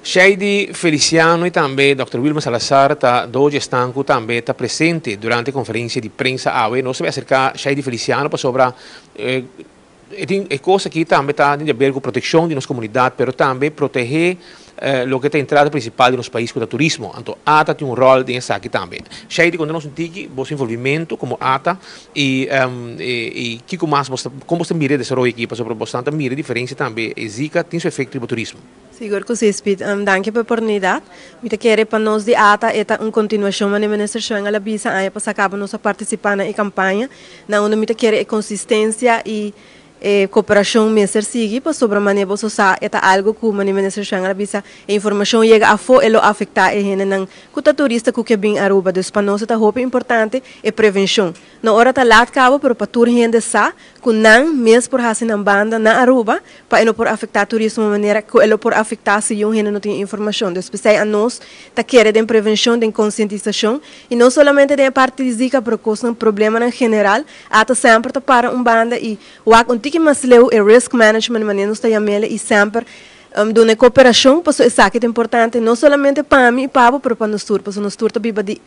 Shady Feliciano i tambe Dòkter Wilma Salazar ta dos di esnan ku tambe ta presente durante e konferensia di prensa awe. Nos ta bai aserká Shady Feliciano pasobra e tin e kos aki tambe ta di haber ku protekshon di nos komunidat pero tambe protehé loke ta entrada prinsipal di nos pais ku ta turismo. Anto ata tin un ròl den esaki tambe. Shady, konta nos un tiki bo envolvimentu komo ata i i kiko mas bo ta kon bo ta mira e desaroyo aki pasobra bo ta mira e diferensia tambe e Zika tin su efekto riba turismo. Sigur ku si, Speed. Danki pa e oportunidat. Mi ta kere pa nos di ata e ta un kontinuashon manera Minister Schwengle a bisa aña pasá kaba nos a partisipá na e kampaña na unda mi ta kere e konsistensia i e koperashon mester sigui pasobra manera boso sa e ta algu ku manera Minister Schwengle a bisa e informashon yega afó e lo afektá e hendenan ku ta turista ku ke bin Aruba. Dus pa nos e ta hopi importante e prevenshon. No ora ta laat cabo pero pa tur hende sa cu nan mes por haci nan banda na Aruba pa e no por afecta turismo manera cu e lo por afecta si un hende no tin informacion. Dus p'esey anos ta kere den prevencion, den concientisacion y no solamente den e parti di Zika pero cosnan, problemanan general ata semper ta para un banda y wak un tiki mas leu e risk management manera nos ta yam'ele y semper duna e cooperacion pasobra esaki ta importante no solamente pa mi y pa bo pero pa nos tur pasobra nos tur ta biba di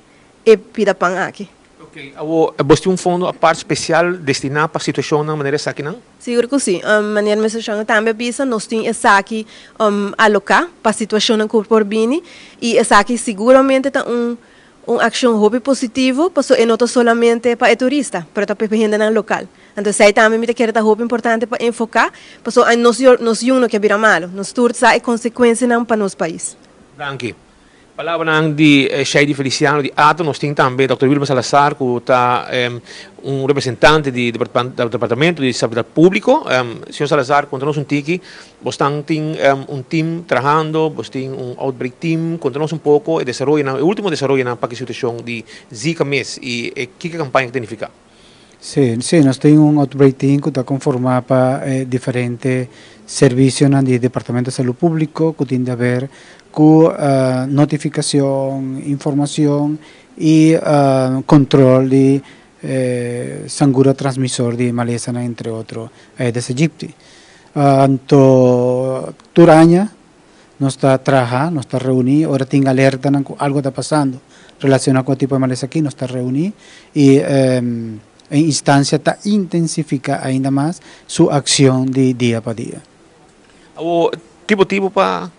e pida pan aki. Ok, awor bos tin un fondo apart special destina pa situacionnan manera esakinan? Sigur cu si. Manera Mister Schwengle tambe a bisa, nos tin esaki aloca pa situacionnan cu por bini y esaki siguramente ta un un accion hopi positivo pasobra e no ta solamente pa e turista, pero ta pa e hendenan local. Anto esey tambe mi ta kere ta hopi importante pa enfoca pasobra nos nos yun no ke bira malo, nos tur sa e consecuencianan pa nos pais. Danki. Palabranan di Shady Feliciano di ato, nos tin tambe Dòkter Wilma Salazar ku ta un representante di Departamento di Salubridad Públiko. Señor Salazar, konta nos un tiki, bosnan tin un team trahando, bos tin un outbreak team, konta nos un poko e desaroyonan, e último desaroyonan pa ki situashon di Zika mes i e kiko e kampaña ta nifiká. Sí, sí, nos tin un outbreak team ku ta konformá pa e diferente servisionan di Departamento di Salud Públiko ku tin di haber ku notifikashon, informashon i kontrol di sangura transmisor di malesanan entre otro Aedes aegypti. Anto tur aña Nos ta traha, nos ta reuní, ora tin alertanan ku algu ta pasando relashoná ku e tipo di malesa aki, nos ta reuní i e instansia ta intensifiká ainda mas su akshon di dia pa dia. Awor, tin motibu pa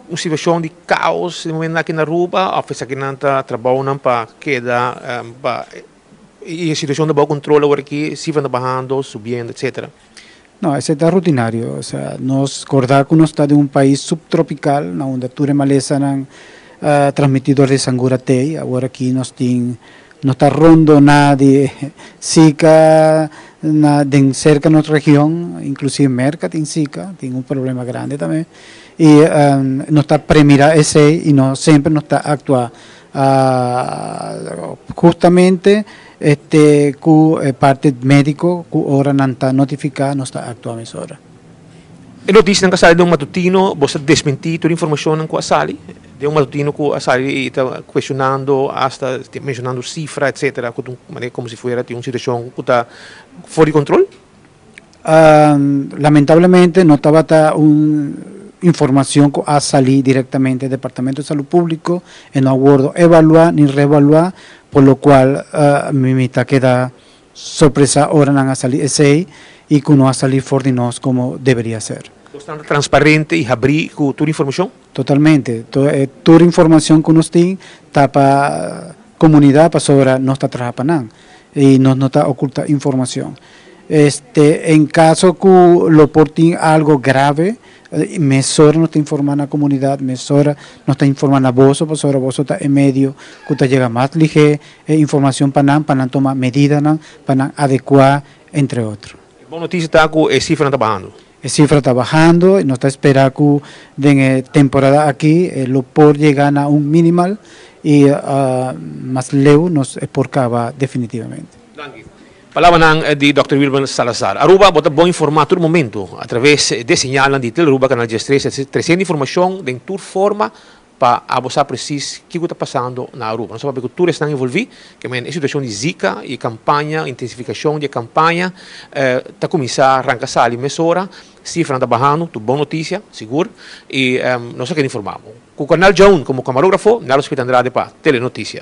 un situashon di kaos den momentu aki na Aruba òf esakinan ta trabounan pa keda pa i e situashon ta bou kontrol awor aki, sifranan ta bahando, subiendo, etcetera? No, esei ta rutinario. Osea, nos korda ku nos ta den un pais subtropikal na unda tur e malesanan transmití dor di sangura t'ei. Awor aki nos tin, nos ta rondoná di Zika na den serka nos region, inklusive Merka tin Zika, tin un problema grandi tambe. I nos ta premirá esei i nos semper nos ta aktua Hustamente este ku e parti médiko ku ora nan ta notifiká nos ta aktua mesora. E notisianan ku a sali den un matutino, bo sa desmentí tur informashonnan ku a sali den un matutino ku a sali i ta kueshonando asta menshonando sifra etsetera ku ta un manera komo si fuera tin un situashon ku ta for di kontrol? Lamentablemente no tabata un informacion cu a sali directamente Departamento di Salud Publico, e no a wordo evalua ni revalua, por lo cual mi ta keda sorpresa ora nan a sali esey y cu no a sali for di nos como deberia ser. Nos ta transparente y habri cu tur informacion? Totalmente. Tur informacion cu nos tin ta pa comunidad pasobra nos ta traha pa nan y nos no ta oculta informacion. Este, en caso cu lo por tin algo grave, mesora nos ta informa na comunidad, mesora nos ta informa na boso, pasobra boso ta e medio cu ta yega mas lihe e informacion pa nan, pa nan tuma medidanan, pa nan adecua, entre otro. E bon noticia ta cu e cifranan ta bahando. E cifra ta bahando y nos ta espera cu den e temporada aki e lo por yega na un minimal y mas leu nos e por caba definitivamente. Danki. Palabranan di Dòkter Wilman Salazar. Aruba, bo ta bon informá tur momento a traves de señalnan di Tele Aruba Canal 13, tresiendo informashon den tur forma. Pa abo sa precies kico ta pasando na Aruba. Nos sabi cu tur esnan envolvi, kiermen e situacion di Zika y campaña, intensificacion di campaña, ta cuminsa ranca sali mesora, cifra ta bahando, ta bon noticia, sigur, y nos kier informa. Cu Canal John como camarografo, Nalo Spit Andrade pa Telenoticia.